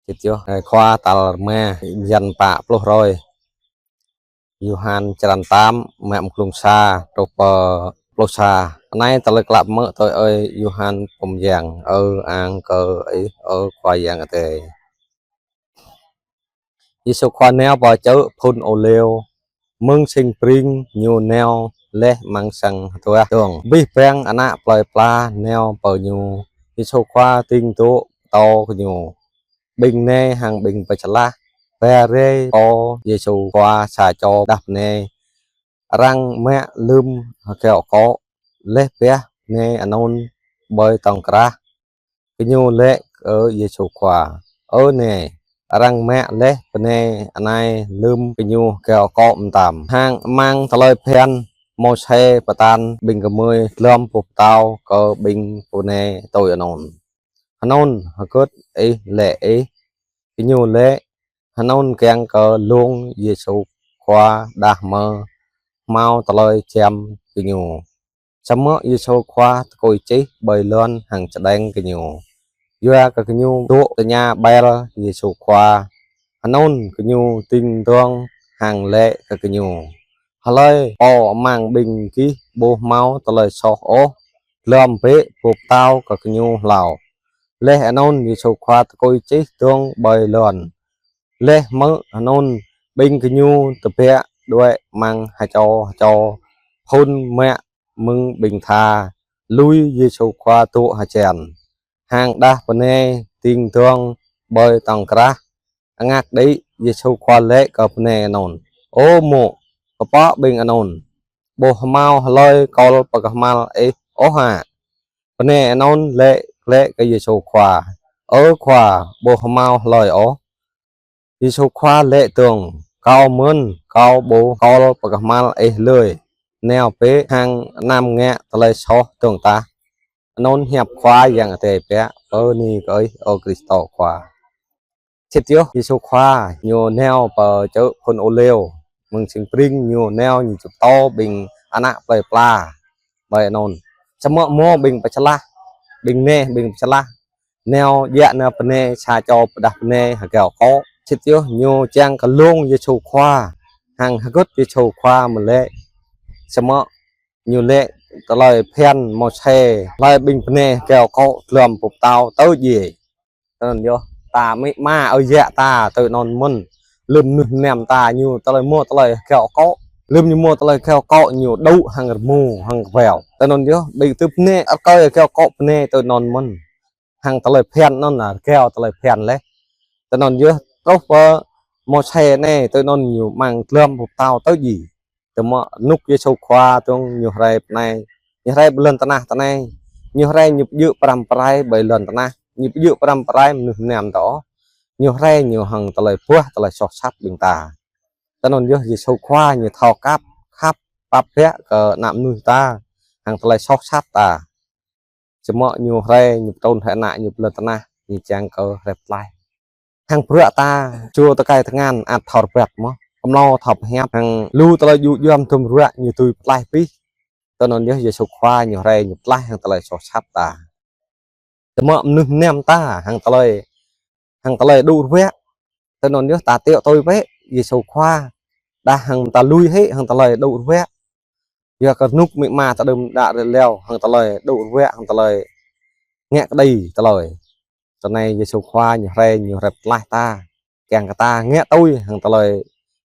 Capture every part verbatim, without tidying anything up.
Sĭt yơh, ơ, Khua tal rơma, bơyan pă pluh hrơi. Yôhan črăn tám, mă mơ̆ng klŭng sa truh pơ pluh sa. Anai tơlơi klă mơak tui ơi Yôhan Pô Mơyang. Ơ ang kơ Ih, ơ Khua Yang Adai. Yêsu Khua nao pơ čư̆ phŭn Ôliu, mơ̆ng sing pring Ñu nao laih amăng sang hơduah dơ̆ng. Abih bang ană plơi pla nao pơ Ñu. Yêsu Khua ding dŏ pơtô gơñu. Ƀing nai hăng ƀing Pơčơlah ba rai pô Yêsu Khua sa čô pơđah bơnai arăng mă lơ̆m hơgao akŏ. Laih pơhiăp bơnai anŭn ƀơi tŏng krah, gơñu laĭ kơ Yêsu Khua: Ơ Nai, arăng mă laih bơnai anai lơ̆m gơñu hơgao akŏ mơtam. Hăng amăng tơlơi phiăn Môseh pơtă ƀing gơmơi glŏm boh pơtâo kơ ƀing bơnai tui anŭn. Anŭn hơgĕt Ih laĭ ih? Gơñu laĭ: Anŭn kiăng kơ lông Yêsu Khua đah mơ̆ hmâo tơlơi čem gơñu. Samơ̆ Yêsu Khua tơkui čih ƀơi lŏn hăng čơđeng gơñu, yua kơ gơñu dŏ tơña ƀel Yêsu Khua. Anŭn gơñu ding dơ̆ng hăng laĭ kơ gơñu: Hlơi pô amăng ƀing gih ƀu hmâo tơlơi soh ôh, glŏm bĕ boh pơtâo kơ gơñu hlâo. Laih anŭn Yêsu Khua tơkui čih dơ̆ng ƀơi lŏn. Laih hmư̆ anŭn, ƀing gơñu tơbiă đuaĭ amăng ha čô ha čô phŭn mă mơ̆ng ƀing tha lui Yêsu Khua dŏ hơjăn, hăng đah bơnai ding dơ̆ng ƀơi tŏng krah. Angak đĭ, Yêsu Khua laĭ kơ bơnai anŭn: Ơ mŏ, kơpă ƀing anŭn? Ƀu hmâo hlơi kôl pơkơhmal ih ôh hă? Bơnai anŭn laĭ glaĭ kơ Yêsu Khua: Ơ Khua, ƀu hmâo hlơi ôh. Yêsu Khua laĭ dơ̆ng: Kâo mơ̆n, Kâo ƀu kôl pơkơhmal ih lơi. Nao bĕ hăng anăm ngă tơlơi soh dơ̆ng tah. Anŭn hiăp Khua Yang Adai biă. Bơni kơ Ih, ơ Krist Khua. Sĭt yơh, Yêsu Khua Ñu nao pơ čư̆ phŭn Ôliu, mơ̆ng sing pring Ñu nao Ñu či pơtô ƀing ană plơi pla ƀơi anŭn. Samơ̆ hmâo ƀing Pơčơlah, ƀing nai ƀing Pơčơlah nao djă nao bơnai sa čô pơđah bơnai hơgao akŏ. Sĭt yơh, Ñu čang kơ lông Yêsu Khua, hăng hơgĕt Yêsu Khua mơ̆ laĭ. Samơ̆ Ñu laĭ tơlơi phiăn Môseh, hlơi ƀing bơnai hơgao akŏ glŏm boh pơtâo tơl djai. Tơl anŭn yơh, ta mĭ ma ơi yă ta tơl anŭn mơ̆n. Lơ̆m mơnuih mơnam ta ñu tơlơi hmâo tơlơi hơgao akŏ. Lơ̆m ñu hmâo tơlơi hơgao akŏ ñu đŭ hăng rơmô hăng kơbao. Tơl anŭn yơh, ƀing tơl bơnai ăt kơi hơgao akŏ bơnai tơl anŭn mơ̆n. Hăng tơlơi phiăn anŭn lĕ hơgao tơlơi phiăn laih. Tơl anŭn yơh, truh pơ Môseh anai tơl anŭn ñu amăng glŏm boh pơtâo tơl djai. Tơma rơnŭk Yêsu Khua dơ̆ng Ñu rai pơ anai, Ñu rai ƀơi lŏn tơnah tơ anai, Ñu rai Ñu pơjơ̆ pơrăm pơrai ƀơi lŏn tơnah, Ñu pơjơ̆ pơrăm pơrai mơnuih mơnam ta ôh. Ñu rai Ñu hăng tơlơi buah tơlơi soh sat ƀing ta. Tơl anŭn yơh Yêsu Khua Ñu thâo khăp, khăp pap biă kơ ană mơnuih ta, hăng tơlơi soh sat ta. Samơ̆ Ñu rai Ñu pơtrŭn rai Ană Ñu ƀơi lŏn tơnah, Ñu čang kơ rai pơklaih. Hăng bruă ta, čô tơkai tơngan ăt thâo rơbat mơ̆n. Kơmlô thâo pơhiăp hăng lu tơlơi djŭ djuăm tơm bruă Ñu tui pơklaih pih. Tơl anŭn yơh Yêsu Khua Ñu rai Ñu pơklaih hăng tơlơi soh sat ta. Tơma mơnuih mơnam ta hăng tơlơi, hăng tơlơi đŭ rơbat. Tơl anŭn yơh ta tiŏ tui bĕ Yêsu Khua. Đah hăng ta lui hĭ hăng tơlơi đŭ rơbat. Yua kơ rơnŭk mĭ ma ta đưm đă rơleo hăng tơlơi đŭ rơbat hăng tơlơi ngă kơđi tơlơi. Tơ anai Yêsu Khua Ñu rai Ñu rai pơklaih ta. Kiăng kơ ta ngă tui hăng tơlơi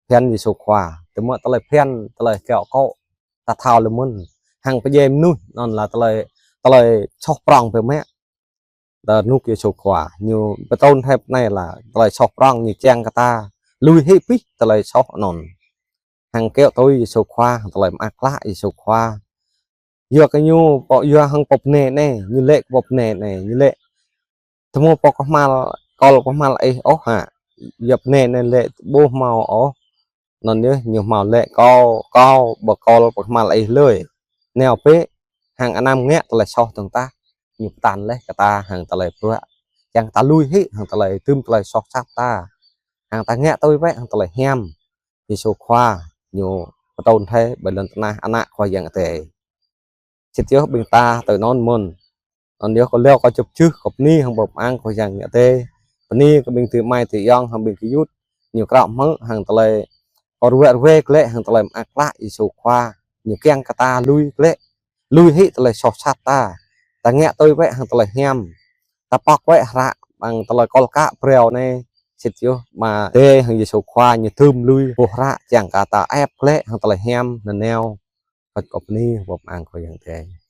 phiăn Yêsu Khua. Tơma tơlơi phiăn, tơlơi hơgao akŏ ta thâo lơ̆m mơ̆n. Hăng pơdjai mơnuih anŭn lĕ tơlơi, tơlơi soh prŏng biă mă. Tơ rơnŭk Yêsu Khua Ñu pơtrŭn rai pơ anai lĕ tơlơi soh prŏng Ñu čang kơ ta lui hĭ pih tơlơi soh anŭn. Hăng kiaŏ tui Yêsu Khua, hăng tơlơi mơak klă Yêsu Khua. Yua kơ Ñu pô, yua hăng pô bơnai anai, Ñu laĭ kơ pô bơnai anai, Ñu laĭ: Tơma pô kơhmal, kôl pơkơhmal ih ôh hă? Yua bơnai anai laĭ ƀu hmâo ôh. Anŭn yơh Ñu hmâo laĭ: Kâo, Kâo ƀu kôl pơkơhmal ih lơi. Nao bĕ hăng anăm ngă tơlơi soh dơ̆ng tah. Ñu pơtă laih kơ ta hăng tơlơi bruă. Čang ta lui hĭ hăng tơlơi tơm tơlơi soh sat ta. Hăng ta ngă tui bĕ hăng tơlơi hiam. Yêsu Khua Ñu pơtrŭn rai ƀơi lŏn tơnah, Ană Khua Yang Adai. Sĭt yơh ƀing ta tơl anŭn mơ̆n. Anŭn yơh kâo leo kâo čŭp čưh kâo bơni hăng pơpŭ ang Khua Yang Adai. Bơni kơ ƀing adơi amai adơi ayŏng hăng ƀing gơyut, ñu krao hmư̆ hăng tơlơi kơ ruai ruai glaĭ hăng tơlơi mơak klă Yêsu Khua. Ñu kiăng kơ ta lui glaĭ, lui hĭ tơlơi soh sat ta. Ta ngă tui wơ̆t hăng tơlơi hiam. Ta pŏk wơ̆t hră ƀăng tơlơi kol kă phrâo anai. Sĭt yơh mă tê hăng Yêsu Khua ñu tơm lui boh hră kiăng kơ ta ĕp glaĭ hăng tơlơi hiam nanao. Kâo bơni, bơni kơ Yang Adai.